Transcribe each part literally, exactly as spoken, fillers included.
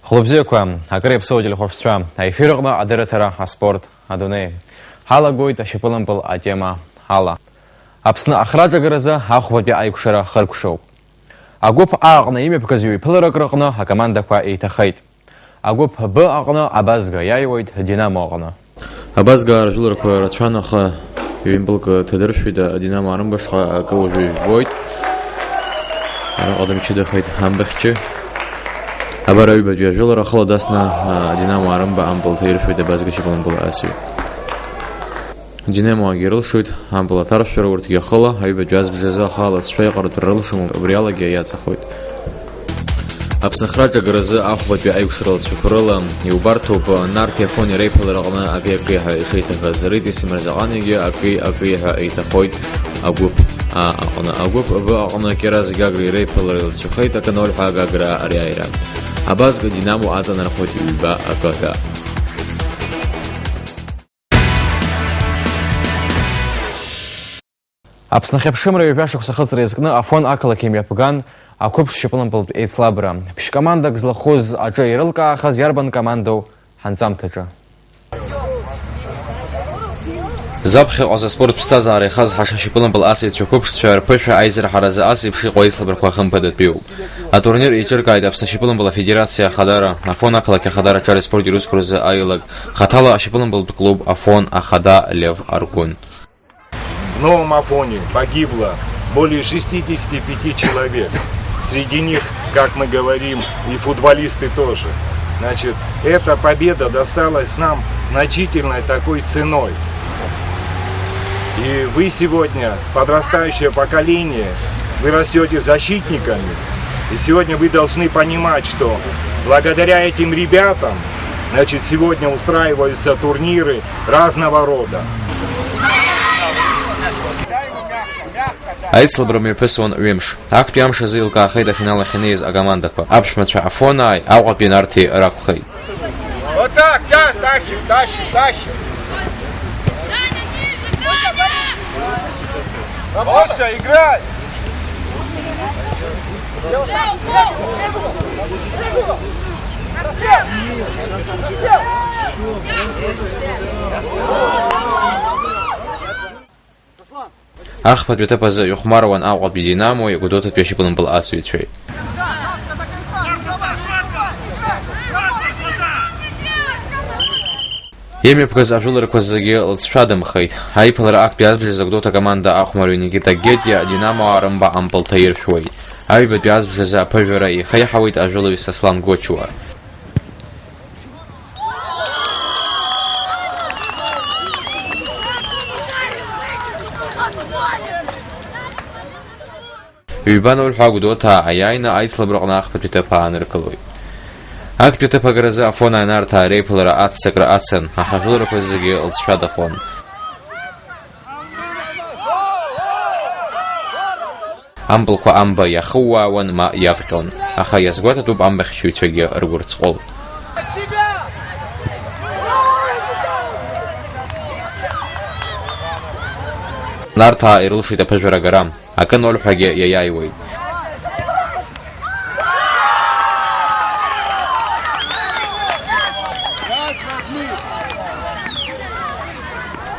Хәлыбзиақәа, акыр иаԥсоу ателехәаԥшцәа, аефир аҟны адырраҭара аспорт адунеи. Ҳалагоит ашьапылампыл атема ала. Аԥсны ахраҿагаразы ахәбатәи аиқәшара хыркәшоуп. Агәыԥ А аҟны имҩаԥгаз ҩеиԥыларак рыҟны акомандақәа еиҭахеит. Агәыԥ Б аҟны Абазга иааиуеит Динамо аҟны. Абазгаа ржәыларақәа рацәан, аха ҩымпылк ҭадыршәит, Динамо арымбаҿҟа акы уажәы ижәбоит. Араҟа дымчыдахеит амбахьчы. Абар аҩбатәи ажәылара ахыла дасны, а, Динамо арымба ампыл ҭаиршәуеит Абазга шьапылампыл асҩы. Динамоагьы ирылшоит ампыл аҭаршәшәара урҭгьы ахыла, аҩбатәи азбжазы ахала цәшәа иҟарҵәара рылшом, убри алагьы иаҵахоит. Аԥсны ахраҿагаразы ахәбатәи аиқәшара лҵшәақәа рыла иубарҭоуп Нарҭи Афони реиԥылараҟны акеи-акеиҳәа ишеиҭахаз Ритис Мырзаҟанигьы акеи-акеиҳәа еиҭахоит агәыԥ А аҟны. Агәыԥ Б аҟны Кьараз Гагреи реиԥылара еилацәахеит, акы ноль ҳәа Гаграа ариааира. Абазга Динамо аҵанархоит ҩба акы ҳәа. Аԥсны ахьыԥшымра ҩажәа шықәса ахыҵра иазкны Афон ақалақь имҩаԥган ақәыԥш шьапылампылтә еицлабра. Ԥшь-командак злахәыз аҿы ирылкаахаз иарбан командоу ҳанҵамҭаҿы? Заԥхьаҟа азы аспорт ԥсҭазаара ихазҳаша шьапылампыл асыҩцәа қәыԥшцәа рԥышәа аизырҳаразы ас еиԥш иҟоу аицлабрақәа хымԥадатәиуп. Атурнир еиҿыркааит Аԥсны ашьапылампыл афедерациа ахадара, Афон ақалақь ахадара аҿар аспорт иусқәа рзы аилак, хаҭала ашьапылампылтә клуб Афон ахада Лев Аргәын. В Новом Афоне погибло более шестидесяти пяти человек. Среди них, как мы говорим, и футболисты тоже. Значит, эта победа досталась нам значительной такой ценой. И вы сегодня, подрастающее поколение, вы растёте защитниками. И сегодня вы должны понимать, что благодаря этим ребятам, значит, сегодня устраиваются турниры разного рода. Аицлабра мҩаԥысуан ҩымш. Актәи амш азы еилкаахеит афинал ахь инеиз акомандақәа. Аԥшәмацәа Афонааи Аҟәатәи Нарҭи ракәхеит. Вот так, да, тащим, тащим, тащим. Вася, играй! Ахԥатәи аҭыԥ азы ихәмаруан Аҟәатәи Динамо, Гәдоуҭатәи ашьапылампыл асыҩцәеи. Имҩаԥгаз ажәыларақәа зегьы лҵшәадамхеит. Аиԥылара актәи азбжазы Гәдоуҭа акоманда ахәмарҩы Никита Гетиа Динамо арымба ампыл ҭаиршәуеит. Аҩбатәи азбжазы аԥыжәара ихеиҳауеит ажәылаҩ Сослан Гочуа. Ҩба ноль ҳәа Гәдоуҭаа аиааины аицлабраҟны ахԥатәи ҭыԥ ааныркылоит. Актәи аҭыԥ агаразы Афонааи Нарҭаа реиԥылара аццакра ацын, аха ажәыларақәа зегьы лҵшәадахон. Ампылқәа амба иахыууаауан ма иавҟьон, аха иазгәаҭатәуп амбахьчаҩцәагьы ргәырҵҟәыл. Нарҭаа ирылшеит аԥыжәара агара, акы ноль ҳәагьы иаиааиуеит.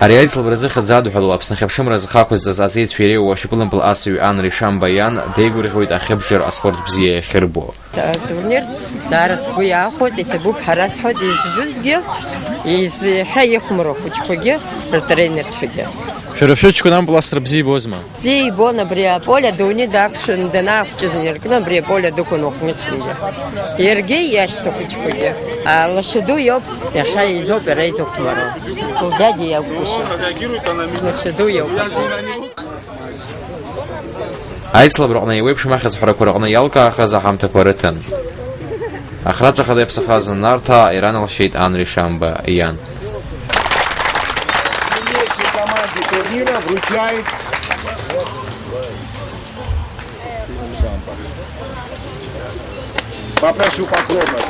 Ари аицлабра зыхьӡ адҳәалоу Аԥсны ахьыԥшымра зхы ақәызҵаз аҵеицәа иреиуоу ашьапылампыл асыҩ Анри Шамба иан деигәырӷьоит ахьыбжьара аспорт бзиа иахьырбо. Атурнир даара сгәы иаахәоит, иҭабуп ҳәа расҳәоит, избызгьы, из-, иахьа ихәмаруа ахәыҷқәагьы, ртренерцәагьы. Шәара шәыҷкәын ампыл асра бзиа ибозма? Бзиа ибон абри аполе, адунеи дақәшәаны данаақәҿыз инаркны абри аполе дықәын уахмыцәгьы. Иаргьы иашьцәа хәыҷқәагьы. А, лашьа ду иоуп, иахьа изоуп иара изыхәмаруа. Лдадиа иакәгәышьа. Лашьа ду иоуп. Аицлабраҟны еиуеиԥшым ахьӡ ҳәарақәа рыҟны иалкаахаз аҳамҭақәа рыҭан. Ахраҵәахада иаԥсахаз Нарҭаа ираналшьеит Анри Шамба иан. Сильнейшей команде турнира вручает Попрошу поклонов.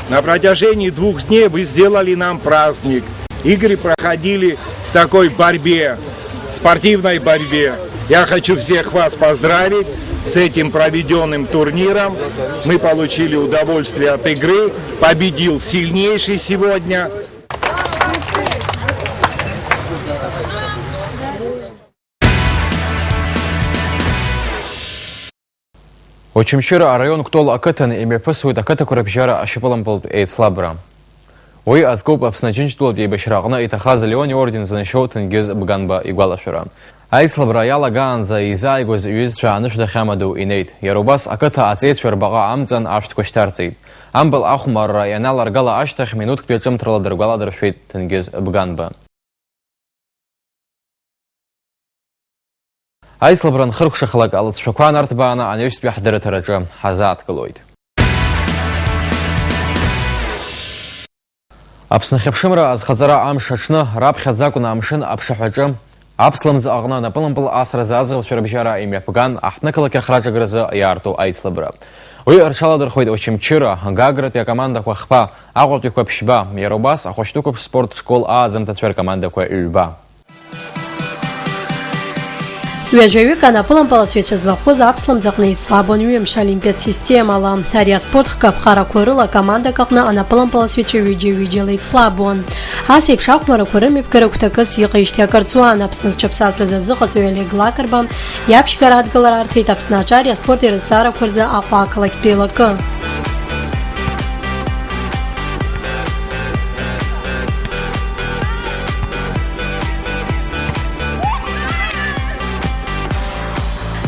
На протяжении двух дней вы сделали нам праздник. Игры проходили в такой борьбе, спортивной борьбе. Я хочу всех вас поздравить С этим проведенным турниром мы получили удовольствие от игры. Победил сильнейший сегодня. Очамчыра араион Кәтол ақыҭан имҩаԥысуеит ақыҭақәа рыбжьара ашьапылампылтә еицлабра. Уи азкуп Аԥсны Аџьынџьтәылатә еибашьра аҟны иҭахаз Леон иорден занашьоу Ҭенгиз Бганба игәалашәара. Аицлабра иалагаанӡа изааигәаз иҩызцәа анышә дахьамадоу инеит. Иара убас ақыҭа аҵеицәа рбаҟа амҵан ашәҭқәа шьҭарҵеит. Ампыл ахәмарра ианаларгала ашьҭахь минуҭктәи аҿымҭрала дыргәаладыршәеит Ҭенгиз Бганба. Аицлабра анхыркәшахалак алҵшәақәа нарҭбааны анаҩстәи ҳдырраҭараҿы ҳазааҭгылоит. Аԥсны ахьыԥшымра азхаҵара амш аҽны раԥхьаӡа акәны амшын аԥшаҳәаҿы аԥслымӡ аҟны анапылампыл асразы аӡӷабцәа рыбжьара имҩаԥган аҳҭнықалақь ахраҿагразы иаарту аицлабра. Уи рҽаладырхәеит Очамчыра, Гагратәи акомандақәа хԥа, Аҟәатәиқәа ԥшьба, иара убас ахәыҷтәы қәыԥш спорт школ ааӡамҭацәа ркомандақәа ҩба. Ҩажәаҩык анапылампыласҩцәа злахәыз аԥслымӡ аҟны еицлабуан ҩымш олимпиатә системала. Ари аспорт хкы аԥҟарақәа рыла командак аҟны анапылампыласҩцәа ҩыџьа-ҩыџьала еицлабуан. Ас еиԥш ахәмаррақәа рымҩаԥгара гәҭакыс иҟеижьҭеи акыр ҵуан. Аԥсны зҽаԥсазтәыз азыҟаҵаҩ Олег Лакрба иаԥшьгара адгылара арҭеит Аԥсны аҿар аспорт ирызҵаарақәа рзы Аҟәа ақалақьтәи еилакы.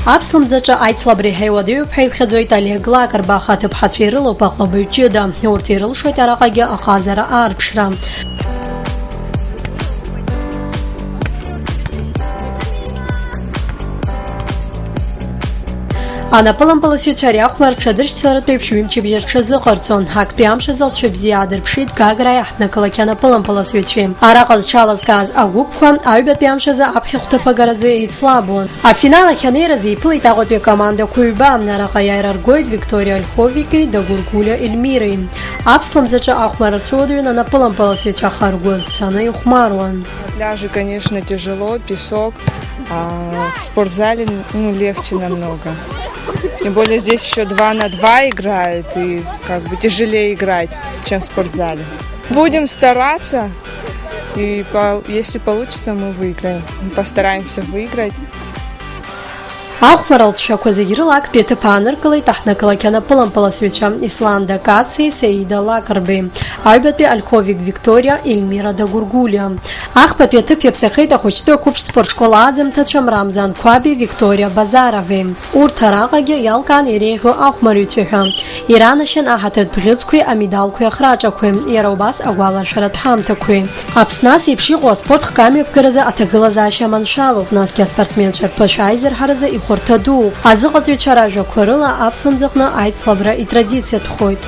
Аԥслымӡаҿы аицлабра иаҳа иуадаҩуп ҳәа иԥхьаӡоит Олег Лакрба, аха аҭыԥҳацәа ирылоуп аҟыбаҩ ҷыда. Урҭ ирылшоит араҟагьы аҟазара аарԥшра. Анапылампыласҩцәа ари ахәмарра рҽадыршьцыларатәеиԥш ҩымчыбжьа рҽазыҟарҵон. Актәи амш азы алҵшәа бзиа аадырԥшит Гаграаи аҳҭнықалақь анапылампыласҩцәеи. Араҟа зҽалазкааз агәыԥқәа аҩбатәи амш азы аԥхьахәҭа аԥагаразы еицлабуан. Афинал ахь анеиразы иԥылеит Аҟәатәи акомандақәа ҩба. Араҟа аиааира ргоит Викториа Ольховики, Дагәыргәлиа Ельмиреи. Аԥслымӡаҿы ахәмарра рцәыуадаҩын анапылампыласҩцәа, аха ргәы азцаны ихәмаруан. На пляже, конечно, тяжело, песок, а в спортзале, ну, легче намного. Тем более здесь ещё два на два играют, и как бы тяжелее играть, чем в спортзале. Будем стараться, и по-, если получится, мы выиграем. Мы постараемся выиграть. Ахәмарра алҵшәақәа зегь рыла актәи аҭыԥ ааныркылеит аҳҭнықалақь анапылампыласҩцәа Исланда Каци Саида Лакрбеи, аҩбатәи Ольховик Викториа, Ельмира Дагәыргәлиа. Ахԥатәи аҭыԥ иаԥсахеит ахәыҷтәы ақәыԥш спортшкол ааӡамҭацәа Мрамзан Қәаби, Викториа Базаровеи. Урҭ араҟагьы иалкаан иреиӷьу ахәмарыҩцәа ҳәа. Иранашьан аҳаҭыртә бӷьыцқәеи амедалқәеи ахраҿақәеи, иара убас агәаларшәаратә ҳамҭақәеи. Аԥсны ас еиԥш иҟоу аспорт хкы амҩаԥгаразы аҭагылазаашьа маншәалоуп, насгьы аспортсменцәа рԥышәа аизырҳаразы ихәарҭа дууп. Азыҟаҵаҩцәа ражәақәа рыла, аԥслымӡаҟны аицлабра итрадициатәхоит.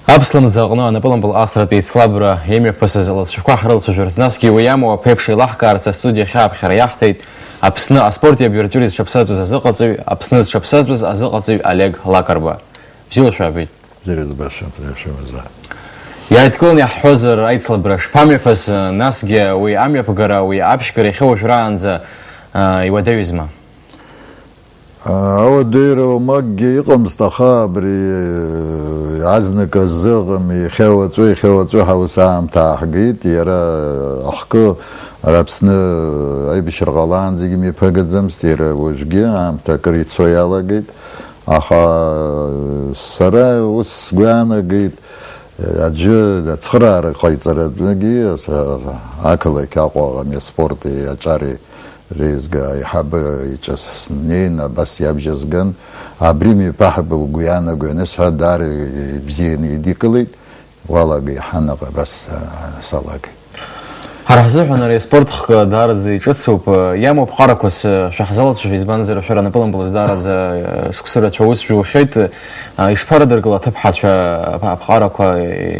Аԥслымӡ аҟны анапылампыл асратә еицлабра имҩаԥысыз алҵшәақәа ҳрылацәажәарц, насгьы уи иамоу аԥеиԥш еилаҳкаарц астудиахь ааԥхьара иаҳҭеит Аԥсны аспорти абиуратури зҽаԥсазтәыз азыҟаҵаҩ, Аԥсны зҽаԥсазтәыз азыҟаҵаҩ Олег Лакрба. Бзиала шәаабеит. Бзиара збаша, бзиара шәымазааит. Иааидкыланы иаҳҳәозар, аицлабра шԥамҩаԥыз, насгьы уи амҩаԥгара, уи аԥшьгара иахьа уажәраанӡа, а, иуадаҩызма? Ауадаҩра уамакгьы иҟамызт, аха абри, э, азнык азы ыҟам, иахьа уаҵәы, иахьа уаҵәы ҳәа ус аамҭа ааҳгеит, иара ахкы Аԥсны аибашьра ҟалаанӡагьы мҩаԥыгаӡамызт, иара уажәгьы аамҭа акыр ицо иалагеит, аха, э, сара ус сгәы иаанагеит, э, аӡәы ацхыраара ҟаиҵаратәгьы, ас-, ақалақь Аҟәаҟа аспорти аҿари реизга аиҳабы иҿы снеин, абас иабжьазган, абри мҩаԥаҳба угәы иаанаго анысҳәа, даара ибзианы идикылеит, уалага иҳанаҟ абас, а, салагеит. Ҳара ҳзыҳәан ари аспорт хкы даараӡа иҿыцуп, иамоу аԥҟарақәа с-, шәаҳзалацәажәа, избанзар, шәара анапылампылаҿ даараӡа, а, шықәса рацәа аус жәухьеит. А, ишԥарыдыркыло аҭыԥҳацәа аԥ-, аԥҟарақәа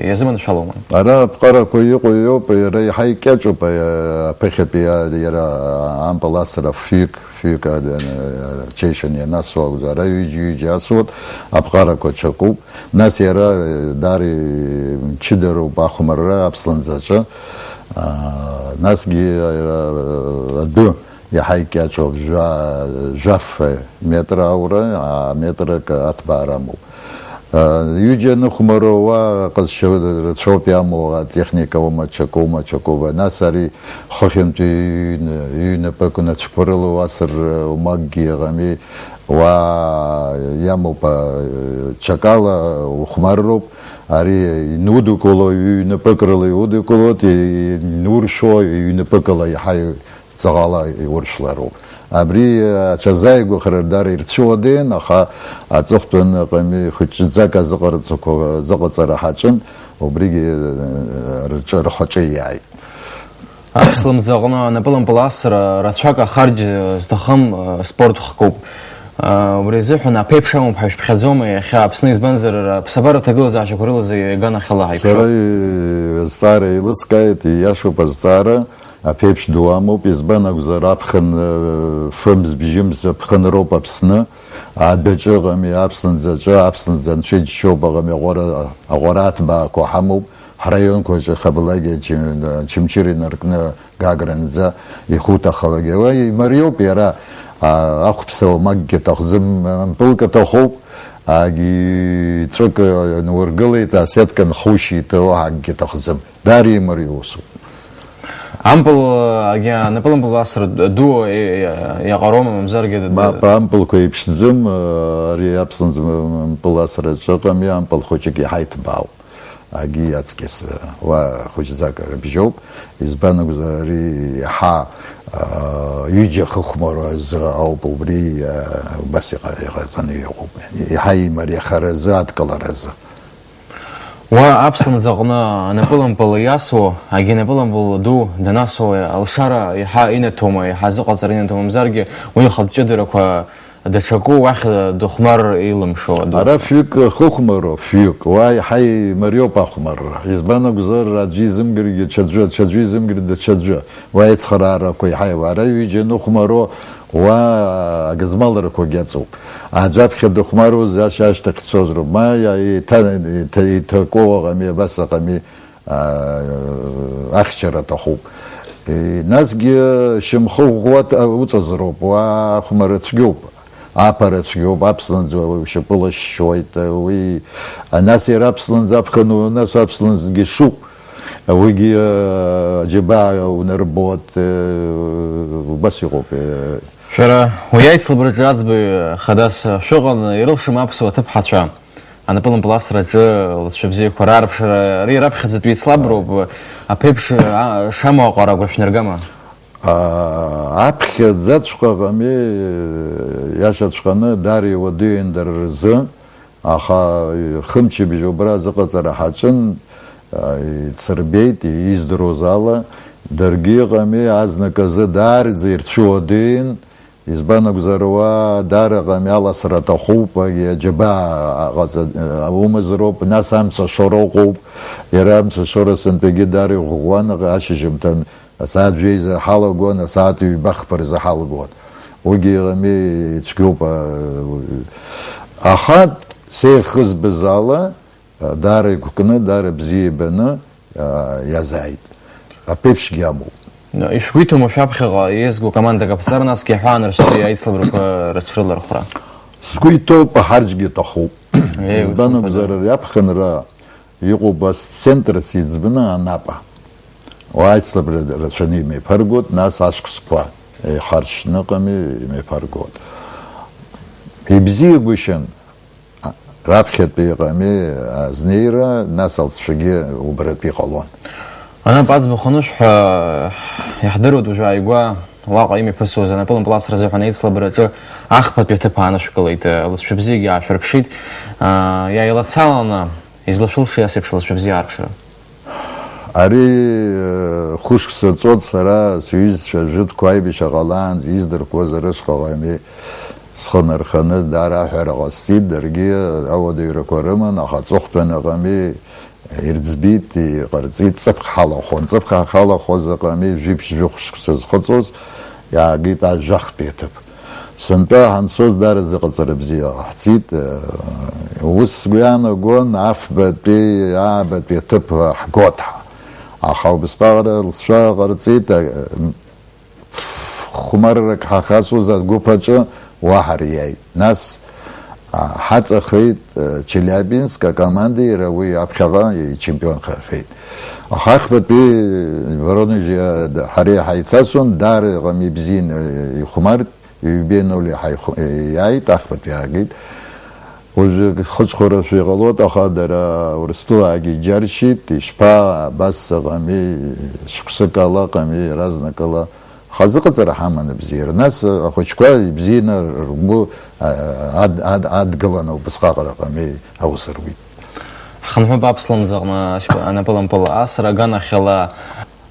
иазыманшәалома? Ара аԥҟарақәа иҟоу иоуп, иара иаҳа икьаҿуп, а, аԥыхьатәи, а, иара ампыл асра фҩык, фҩык, а, а, ачеишьан ианасуа акәзар, ара ҩыџьа-ҩыџьа асуеит, аԥҟарақәа ҽакуп. Нас иара, а, даара мчыдароуп ахәмарра аԥслымӡаҿы. Насгьы адәы иаҳа икьаҿуп, жәа-, жәаф метр аура, метрак аҭбаара амоуп. Ҩыџьа аныхәмаруа уа ҟазшьа рацәоуп иамоу, атехника ума, ҽакоума, ҽакоума. Нас ари хыхьынтәи ҩ-, ҩнапык нацәқәа рыла уасыр умакгьы ыҟами, уа иамоуп, а, ҽакала ухәмарроуп. Ари инудукыло, ҩнапык рыла иудукылоит, инуршәо, ҩнапыкала иаҳа ҵаҟала иуршәлароуп. Абри, а, аҽазааигәахара дара ирцәыуадаҩын, аха аҵыхәтәан ыҟами, хәыҷӡак азыҟарҵақәа, азыҟаҵара ҳаҿын, убригьы, а, рҿы, рхаҿы иааит. Аԥслымӡ аҟны анапылампыл асра рацәак ахарџь зҭахым, э, спорт хкуп. Э, убри азыҳәан аԥеиԥш амоуп ҳәа шәԥхьаӡома иахьа Аԥсны, избанзар, ара аԥсабаратә ҭагылазаашьақәа рылазы иаганахьала ҳаиқәшәо? Сара, э, азҵаара еилыскааит, ииашоуп азҵаара, аԥеиԥш ду амоуп, избан акәзар, аԥхын, э, фымз, бжьымз аԥхынроуп Аԥсны, адәаҿы ыҟами, аԥслымӡаҿы, аԥслымӡ анцәа иџьшьоуп, аҟами аҟәара, аҟәара аҭбаақәа ҳамоуп, ҳраионқәаҿы Хабалагьы, Чи-, Чымчыр инаркны Гагранӡа ихуҭахалак, уа имариоуп иара, а, ахәԥса уамакгьы аҭахӡам, мпылк аҭахуп, агьи ҵәык нургылеит, асетка нхушьеит, уаҳа акгьы аҭахӡам. Даара имариоу усуп. Ампыл, агьи анапылампыл асра ду, е-, е-, иаҟароума, мамзаргьы д-, д-, Мап, ампылқәа еиԥшӡам, ари аԥслымӡ мпыл асраҿы ыҟами, ампыл хәыҷык иаҳа иҭбаауп. Агьи аҵкьыс, уа хәыҷӡак рыбжьоуп. Избан акәзар, ари иаҳа, а, ҩыџьа хыхәмаруа азы ауп, убри, а, убас иҟа-, иҟаҵаны иҟоуп. Иаҳа имариахаразы, адкыларазы. Уа аԥслымӡ аҟны анапылампыл иасуа, агьи анапылампыл ду данасуа, алшара иаҳа инаҭома, иаҳа азыҟаҵара инаҭома, мамзаргьы уи ихатә ҷыдарақәа даҽакы уахь дыхәмар илымшо адәы. Ара фҩык хыхәмароуп, фҩык. Уа иаҳа имариоуп ахәмарра. Избан акәзар, аӡәы изымгьаргьы ҽаӡәы, ҽаӡәы изымгьар даҽаӡәы. Уа ицхыраарақәа иаҳа иуа. Ара ҩыџьа аныхәмаро, уа агызмалрақәагьы аҵоуп. Аӡә аԥхьа дыхәмаруаз, аш-, ашьҭахь дцозароуп. Ма иа-, иҭа-, иҭа-, иҭакуа ыҟами, абас ыҟами. А, ахьчара аҭахуп. Е, насгьы шьамхы ӷәӷәа ҭ-, уҵазароуп, уа ахәмарра цәгьоуп, аԥара цәгьоуп, аԥслымӡ ушьапыла шьшьуеит, уи, а, нас иара аԥслымӡ аԥхын, у-, нас аԥслымӡгьы шуп, уигьы, а, џьабаа унарбоит, е, убас иҟоуп, е. Шәара уи аицлабраҿы аӡбаҩ хадас шәыҟан, ирылшама аԥсуа ҭыԥҳацәа? Анапылампыл асраҿы лҵшәа бзиақәа раарԥшра, ари раԥхьаӡатәи еицлаброуп, аԥеиԥш, а, шамоу аҟара агәра шәнаргама? А, аԥхьаӡаҵәҟьа ыҟами, иашаҵәҟьаны, даара иуадаҩын дара рзы, аха хымчыбжь убра азыҟаҵара ҳаҿын, а, ицырбеит, издыруаз ала, даргьы ыҟами, азныказы даараӡа ирцәыуадаҩын, Избан акәзар, уа даара ҟами аласра аҭахуп, агьи аџьабаа аҟаҵа-, аумазароуп, нас амца шоура ыҟоуп, иара амца шоура сынтәагьы даара иӷәӷәан, ашьыжьымҭан асааҭ жәеиза ҳалагон, асааҭ ҩба-хԥа рзы ҳалагон. Уигьы ҟами ицәгьоуп, а, аха сеихызбыз ала, Даара игәкны, даара бзиа ибаны, а, иазааит. Аԥеиԥшгьы амоуп. Ишәгәиҭома шәаԥхьаҟа иеизго командак аԥҵара, насгьы аҳәаанырцәтәи аицлабрақәа рыҽрылархәра? Сгәы иҭоуп, аҳарџьгьы аҭахуп. Еи, избан ушәымҳәада. Акәзар, ари аԥхынра иҟоуп ас центрс иӡбны Анапа. Уа аицлабра рацәаны имеиԥыргоит, нас ашықәсқәа еихаршьны ыҟами, имеиԥыргоит. Ибзиагәышьан. Раԥхьатәи иҟами азнеира, нас алҵшәагьы убратәы иҟалон. Анап аӡбахә анышәҳәа, иаҳдыруеит уажәы ааигәа уаҟа имҩаԥысуаз анапылампыл асра азыҳәан аицлабраҿы ахԥатәи аҭыԥ аанышәкылеит, лҵшәа бзиагьы аашәырԥшит, иааилацаланы излашәылшеи ас еиԥш лҵшәа бзиа аарԥшра? Ари, э, хәышықәса ҵуеит сара, сҩызцәа жәытәқәа аибашьра ҟалаанӡа издыркуаз рышҟа ҟами схы нарханы даара аҳәара ҟасҵеит, даргьы ауадаҩрақәа рыман, аха аҵыхәтәаны ҟами ирӡбеит, иҟарҵеит, ҵыԥх ҳалахәын. Ҵыԥх ҳалахәыз ҟами жәиԥшь-жәохә шықәса зхыҵуаз, иаагеит ажәахтәи аҭыԥ. Сынтәа ҳанцоз даара зыҟаҵара бзиа ҟаҳҵеит. Ус сгәы иаанагон, афбатәи, аабатәи аҭыԥ ҳгоит ҳәа. Аха убысҟак лҵшәа ҟарҵеит, а, м, хәмаррак ҳахьасуаз агәыԥ аҿы уа ҳариааит. Нас, а, ҳаҵахеит, а, Челиабинск акоманда, иара уи аԥхьаҟа ичемпионхахьеит. Аха ахԥатәи Воронежи, а, д-, ҳареи ҳаицасуан, даара иҟами ибзиан, а, ихәмарт. Ҩбеи нули ҳаиху-, иааит, ахԥатәи аагеит. Уажәы хыҽхәарашәа иҟалоит, аха дара Урыстәылаагьы иџьаршьеит, ишԥа, абас ыҟами, шықәсык ала ыҟами, иаразнакала. Ҳазыҟаҵара ҳаман абзиара. Нас ахәыҷқәа ибзианы ргәы, а, ад-, ад-, адгыланы убысҟак ыҟами, аус руит. Ҳхынҳәып аԥслымӡаҟны ашьба-, анапылампыл асра аганахьала.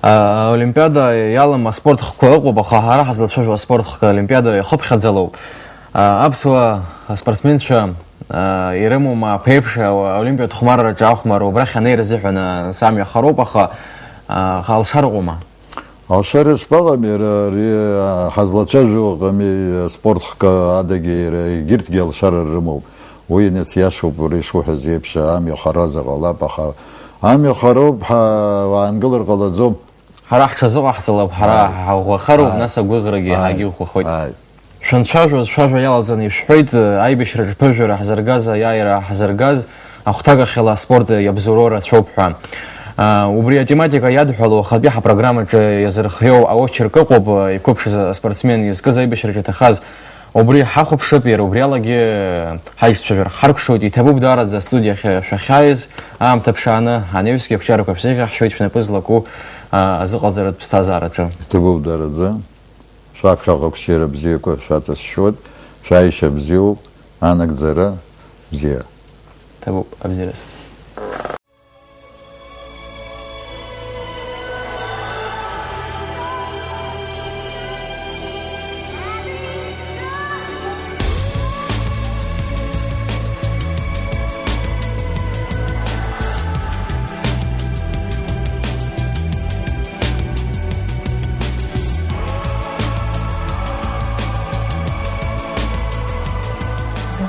А, Олимпиада иалам аспорт хкқәа ыҟоуп, аха ҳара ҳазлацәажәо аспорт хкы Олимпиада иахыԥхьаӡалоуп. А, аԥсуа аспортсменцәа, а, ирымоума аԥеиԥш, а, Олимпиатә хәмарраҿы ахәмарра убрахь анеира азыҳәан, а, самҩахароуп, аха, а, алшара ыҟоума? Алшара шԥаҟам, иара ари, а, ҳазлацәажәо ыҟами, аспорт хкы адагьы иара егьырҭгьы алшара рымоуп. Уи нас иашоуп, уара ишуҳәаз еиԥш, амҩа харазар ҟалап, аха амҩа хароуп, ҳа-, уаангылар ҟалаӡом. Ҳара ҳҽазыҟаҳҵалап, ҳара Ааи. ҳаӷәӷәахароуп, Ааи. нас агәыӷрагьы Ааи. еиҳагьы ӷәӷәахоит. Ааи. Шәанцәажәоз, шәажәа иалаҵаны ишәҳәоит, аибашьраҿы ԥыжәара ҳзыргаз, аиааира ҳзыргаз, ахәҭакахьала аспорт иабзоуроу рацәоуп ҳәа. А, убри атематика иадҳәало ахатәи ҳапрограммаҿы иазырхиоу аочерк ыҟоуп, иқәыԥшыз аспортсмен изкыз аибашьраҿы иҭахаз. Убри ҳахәаԥшып, иара убри алагьы ҳаишьцәажәар ҳаркәшоит, иҭабуп даараӡа астудиахь шәахьааиз, аамҭа ԥшааны, анаҩсгьы ақәҿиарақәа шәзеиӷьаҳшьоит шәнапы злаку, а, азыҟалҵаратә ԥсҭазаараҿы. Иҭабуп даараӡа, шәаԥхьаҟа ақәҿиара бзиақәа шәаҵасшьуеит, шәааишьа бзиоуп, анагӡара бзиа. Иҭабуп, абзиараз.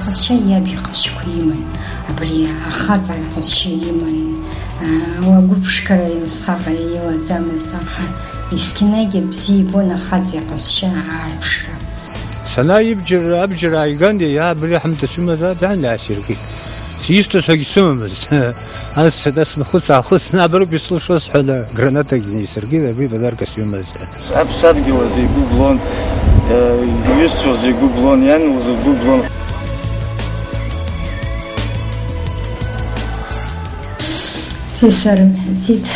Иҟазшьа иаб иҟазшьақәа иман, абри ахаҵа иҟазшьа иман, аа, уа гәыԥшқара усҟак илаӡамызт, аха есқьынагьы бзиа ибон ахаҵа иҟазшьа аарԥшра. Санааи ибџьар, абџьар ааиган, иа, абри ҳамҭас имазаап, иан иаасиркит. Исҭо сагьсымамызт. Ас, ас нхәыц аахысны, аброуп ислышоз ҳәа, гранатагьы исыркит, абри подаркас имаз. Аԥсадгьыл азы игәы блон, э, иҩызцәа рзы игәы блон, иан лзы игәы блон. Сесарымҳәаӡеит,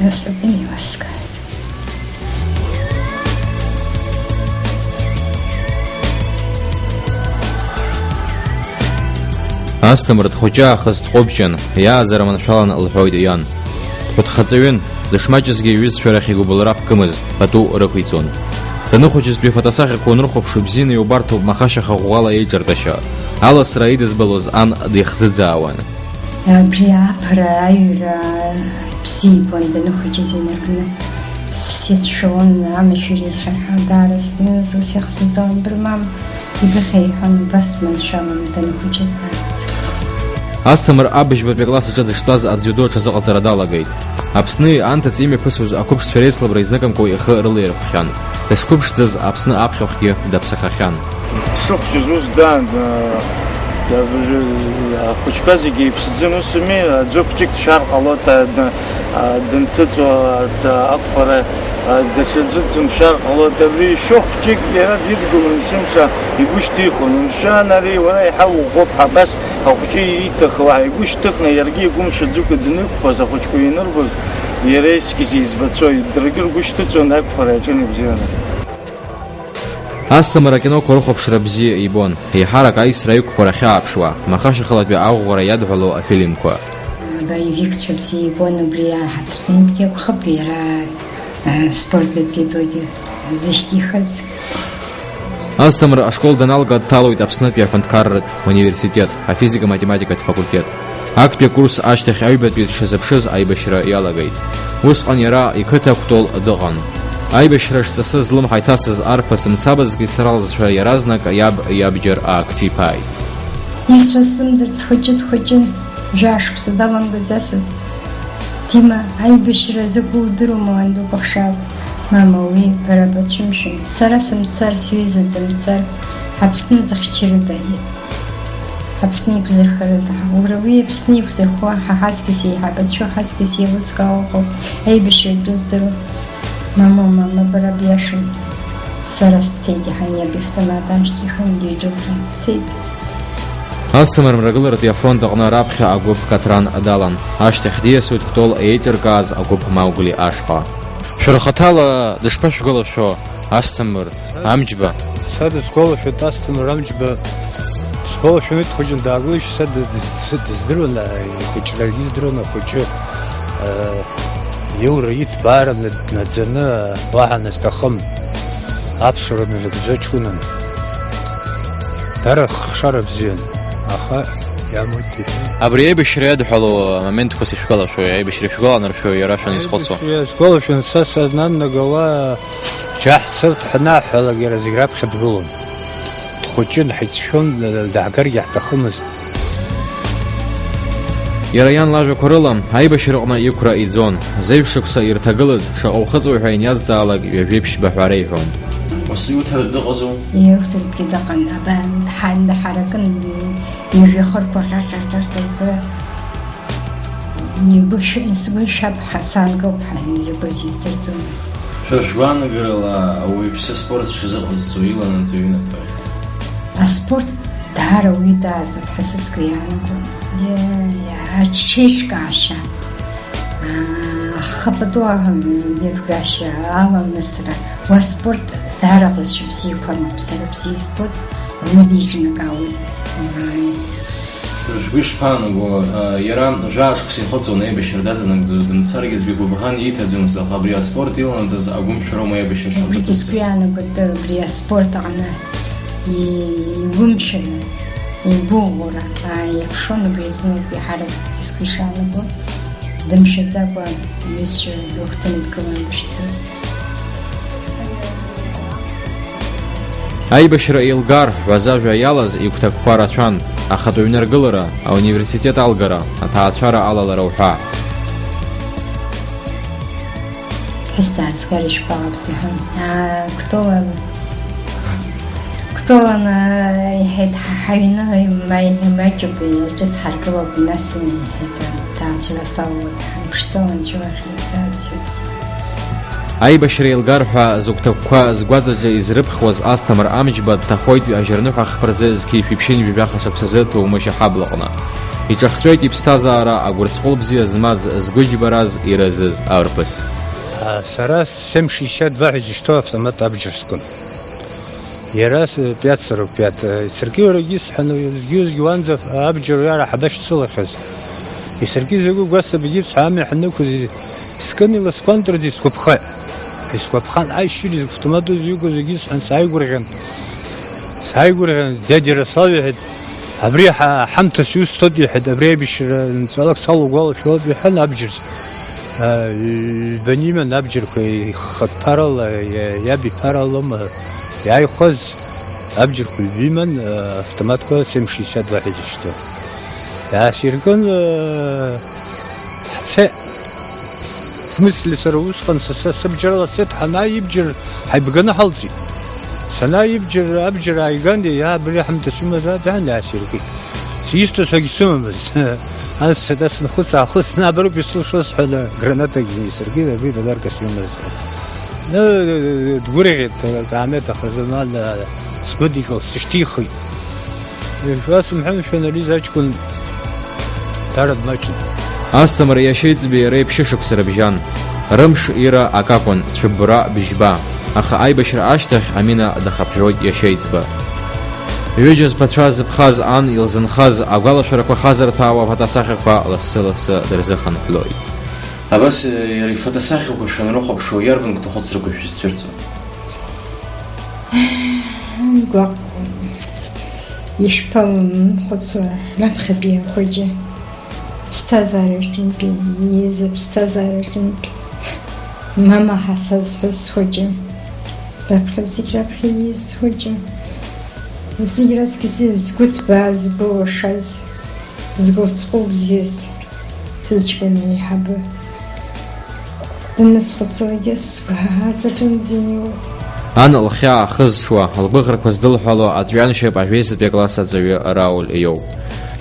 нас убри иласкааз. Асҭамыр дхәыҷы аахыс дҟәыбҷан, иааӡара маншәалан лҳәоит иан. Дхәыҭхаҵаҩын, дышмаҷызгьы иҩызцәа рахь игәыбылра ԥкымызт, пату рықәиҵон. Даныхәыҷызтәи афотосахьақәа уанрыхәаԥш, бзианы иубарҭоуп Махашьаха ӷәӷәала еиҿартәашьа. Аласра идызбалоз ан дихӡыӡаауан. Абри аԥара аҩра бзиа ибон даныхәыҷыз инаркны. Сицәшәон амашәыр ихьарҳа, даара сныз ус иахӡыӡаауан, бырмам. Ибыхьа иҳәон, убас маншәалан данхәыҷыз даараӡа. Асҭамыр абыжьбатәи акласс аҿы дыштәаз адзиудо аҽазыҟаҵара далагеит. Аԥсни анҭыҵ имҩаԥысуаз ақәыԥшцәа реицлабра изныкымкәа ихы рылаирхәхьан. Дышқәыԥшӡаз Аԥсны аԥхьахәгьы даԥсахахьан. Дшыхәҷыз ус даан, а, а, ахәыҷқәа зегьы иԥсӡын, ус ами, аӡәы хәҷык дшәар ҟалоит, а, д-, а, дынҭыҵуа, а, д-, ақәԥара, а, даҽаӡәы дымшәар ҟалоит, абри шәыхәҷык иара дидгылон есымша игәы шьҭихуан, умшәан, ари уара еиҳа уӷәӷәоуп ҳәа, абас ахәҷы ииҭахуа игәы шьҭыхны, иаргьы игәы мшәаӡакәа данықәԥоз, ахәыҷқәа ианырбоз, иара есқьыс еиҵбацәоит, даргьы ргәы шьҭыҵуан ақәԥара иаҿын ибзианы. Асҭамыр акиноқәа рыхәаԥшра бзиа ибон, еиҳарак аисра аиқәԥара ахьааԥшуа, Махашьахалатәи аӷәӷәара иадҳәалоу афильмқәа. Абаҩ Викцәа бзиа ибон, убри аҳаҭыртәынтәгьы акәхап, иара, э, спорт аӡитәуагьы зышьҭихыз. Асҭамыр ашкол даналга дҭалоит Аԥснытәи аҳәынҭқарратә университет, афизика-математикатә факультет. Актәи акурс ашьҭахь аҩбатәи дшазыԥшыз аибашьра иалагеит. Усҟан иара иқыҭа Кәтол дыҟан. Аибашьра шҵасы злымҳа иҭасыз арԥыс мцабызгьы сара лзы иаразнак иаб иабџьар аакҿиԥааит. Исҳәо сзымдырц, хәыҷы дхәыҷын, жәаа шықәса даламгаӡацызт. Дима, аибашьра закәу удыруама, уан дукәыхшаап? Мама, уи бара бацәымшәан. Сара сымцар, сҩыза дымцар, Аԥсны зыхьчарыда, Аԥсны иқәзырхарыда? Уара уи Аԥсны иқәзырхо, ҳа ҳаҵкыс еиҳабацәоу, ҳаҵкыс еилыскаауа ыҟоуп, аибашьра атәы здыруа. Мамоу, мама, бара биашам. Сара сцеит, иҳаниаб автомат ашьҭихын, дыҩдәылҟьан дцеит. Асҭамыр мрагыларатәи афронт аҟны раԥхьа агәыԥ Катран далан. Ашьҭахь диасуеит Кәтол еиҿыркааз агәыԥ Маугли ашҟа. Шәара хаҭала дышԥашәгәалашәо, Асҭамыр Амҷба? Са дысгәалашәоит Асҭамыр Амҷба. Дысгәалашәоит, хәыҷын даагылеишь, са дыз-, дыздыруан, ихәыҷрагьы издыруан ахәыҷы. Э, Иура иҭбаара днаӡаны уаҳа назҭахым, аԥсуара дназыгӡо ҷкәынан. Дара хшара бзиан, аха иамуит иҳәа. Абри аибашьра иадҳәалоу амоментқәа сышәгәалашәои, аибашьра шәгәаланаршәои, иара шәанизхәыцуа? Аибашьра сгәалашәон, са саннанагауа, џьаҳцырт ҳанаҳҳәалак, иара зегь раԥхьа дгылон. Дхәыҷын, ҳаицәшәон, даагаргьы ҳҭахымызт. Иара иан лажәақәа рыла, аибашьраҟны иқәра иӡон. Зеижә шықәса ирҭагылаз, шаҟа ухыҵуеи ҳәа ианиазҵаалак, ҩажәеиԥшьба ҳәа реиҳәон. Уасиуҭартә дыҟазу? Иуҭартәгьы дыҟан, абан дҳан-, дҳаракын, ижәҩахырқәа ҟьаҟьа-ҟьаҟьаӡа. Игәы шәы-, сгәы шәап ҳәа, саанкылап ҳәа изакәыз издырӡомызт. Шәара шәгәаанагарала ауаҩԥсы аспорт дшазыҟазҵо иланаҵо иҩнаҭои? Аспорт даара ауаҩы дааӡоит ҳәа са сгәы иаанагон. Иа-, иа-, аччеиҿкаашьа, аа, ахы пату аҳәамҩаԥгашьа, аламысра, уа аспорт даара аҟазшьа бзиақәа амоуп, сара бзиа избоит, ауаҩы деиҿнакаауеит. Шәгәы ишԥаанаго, а, иара жәаа шықәса ихыҵуан аибашьра даҵанакӡо, дымцаргьы аӡәгьы гәыбӷан ииҭаӡомызт, аха абри аспорт иланаҵаз агәымшәароума аибашьра шамҭакәыцыз? Убригьы сгәы иаанагоит, абри аспорт аҟны и-, игәымшәаны, игәыӷура ааирԥшуан, убри азыноуп иаҳараӡакгьы сгәы ишаанаго, дымшәаӡакәа иҩызцәа дыхәданы дгылан дышцаз. Аибашьра еилгар ҳәа зажәа иалаз игәҭакқәа рацәан, ахатә ҩнаргылара, ауниверситет алгара, аҭаацәара алалара уҳәа. Ԥҳәыс даазгар ишԥаҟабҵеи ҳәа. Аа, Кәтолан, Кәтолан, аа, иҳәеит, ҳа ҳаҩны ма-, имаҷуп, ҿыц ҳаргылоуп, нас, иҳәеит, аҭаацәара салалоит, ҳамԥшӡо анцәа уахь. Аибашьра еилгар ҳәа зыгәҭакқәа згәаҵаҿы изрыԥхуаз Асҭамыр Амҷба дҭахоит ҩажәа рныҳәа хԥа рзы зқьи жәшәи ԥшьынҩажәи жәаха шықәсазы Ҭоумышь аҳаблаҟны. Иҿахҵәеит иԥсҭазаара, агәырҵҟәыл бзиа змаз, згәы џьбараз, иразыз арԥыс. А, сара семь шестьдесят два ҳәа изышьҭоу автомат абџьар скын. Иара с-, пять сорок пять, э, саргьы уарагьы исҳәаны, уеизгьы-уеизгьы уанӡа абџьар уиара ҳабашьцылахьаз. Исаргьы закәу гәасҭабгьы ԥсҳәами ҳанықәыз, искын иласқәантәраӡа исгәаԥхеит. Исгәаԥхан, аишьыри автомат узҩыго зегьы исҳәан, сааигәырӷьан. Сааигәырӷьан, дядя Ярослав иҳәеит, абри ҳа-, ҳамҭас иусҭоит иҳәеит, абри аибашьра нҵәалак салугәалашәалоит иҳәан, абџьар Ҩбаны иман абџьарқәа ихатә ԥарала, иа-, иаб иԥаралома иааихәаз абџьарқәа ҩба иман, автоматқәа семь шестьдесят два ҳәа изышьҭоу. Иаасиркын, ҳцеит. В смысле, сара усҟан са, са сыбџьарала сцеит, ҳанааи ибџьар ҳаибганы ҳалҵит. Санааи ибџьар, абџьар ааиган, иа, абри ҳамҭас имазаап, иан иаасиркит. Исҭоз ҳәагьы сымамызт. Ас сара сынхәыц-аахыҵ, наоборот, исылшоз ҳәа, гранатагьы исыркит, абри подаркас имаз. Ну, дгәырӷьеит, акаамеҭ ахазы, мал, сгәыдикыл, сышьҭихит. Ишәасымҳәо, мшәан, ари аҷкәын дара дмаҷын. Асҭамыр иашьеиҵбеи иареи ԥшьышықәса рыбжьан. Рымш ира акакәын, цәыббра бжьба. Аха аибашьра ашьҭахь Амина дахаԥжәоит иашьеиҵба. Ҩыџьа зԥацәа зыԥхаз ан илзынхаз агәалашәарақәа хазырҭәаауа афотосахьақәа лассы-лассы дырзыхынҳәлоит. Абас, иара ифотосахьақәа шәанрыхәаԥшуа, иарбан гәҭахәыцрақәа шәызцәырҵуа? Гәаҟ-, ишԥамхәыцуа раԥхьатәи ахәыҷы? Ԥсҭазаараҿынтәи ииз аԥсҭазаараҿынтә мама ҳа сазҳәаз схәыҷы, раԥхьа зегь раԥхьа ииз схәыҷы, зегь раҵкьыс згәы ҭбаа, згәы лашаз, згәы цҟәы бзиаз сыҷкәын еиҳабы. Анысхәыцуагьы сгәы ҳаҳаҵаҿынӡа иниоуп. Ан лхьаа ахызшуа, лгәыӷрақәа здылҳәало аҵәҩаншьап ажәеизатәи акласс аҵаҩы Рауль иоуп.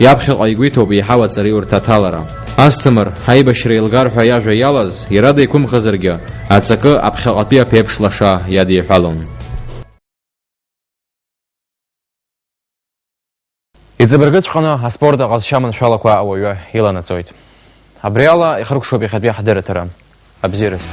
Иаԥхьаҟа игәы иҭоуп еиҳау аҵараиурҭа аҭалара. Асҭамыр, ҳаибашьра еилгар ҳәа иажәа иалаз, иара деиқәымхазаргьы, аҵакы аԥхьаҟатәи аԥеиԥш лаша иадиҳәалон. Иҵабыргыҵәҟьаны аспорт аҟазшьа маншәалақәа ауаҩы иланаҵоит. Абри ала ихыркәшоуп иахьатәи ҳдырраҭара. Абзиараз.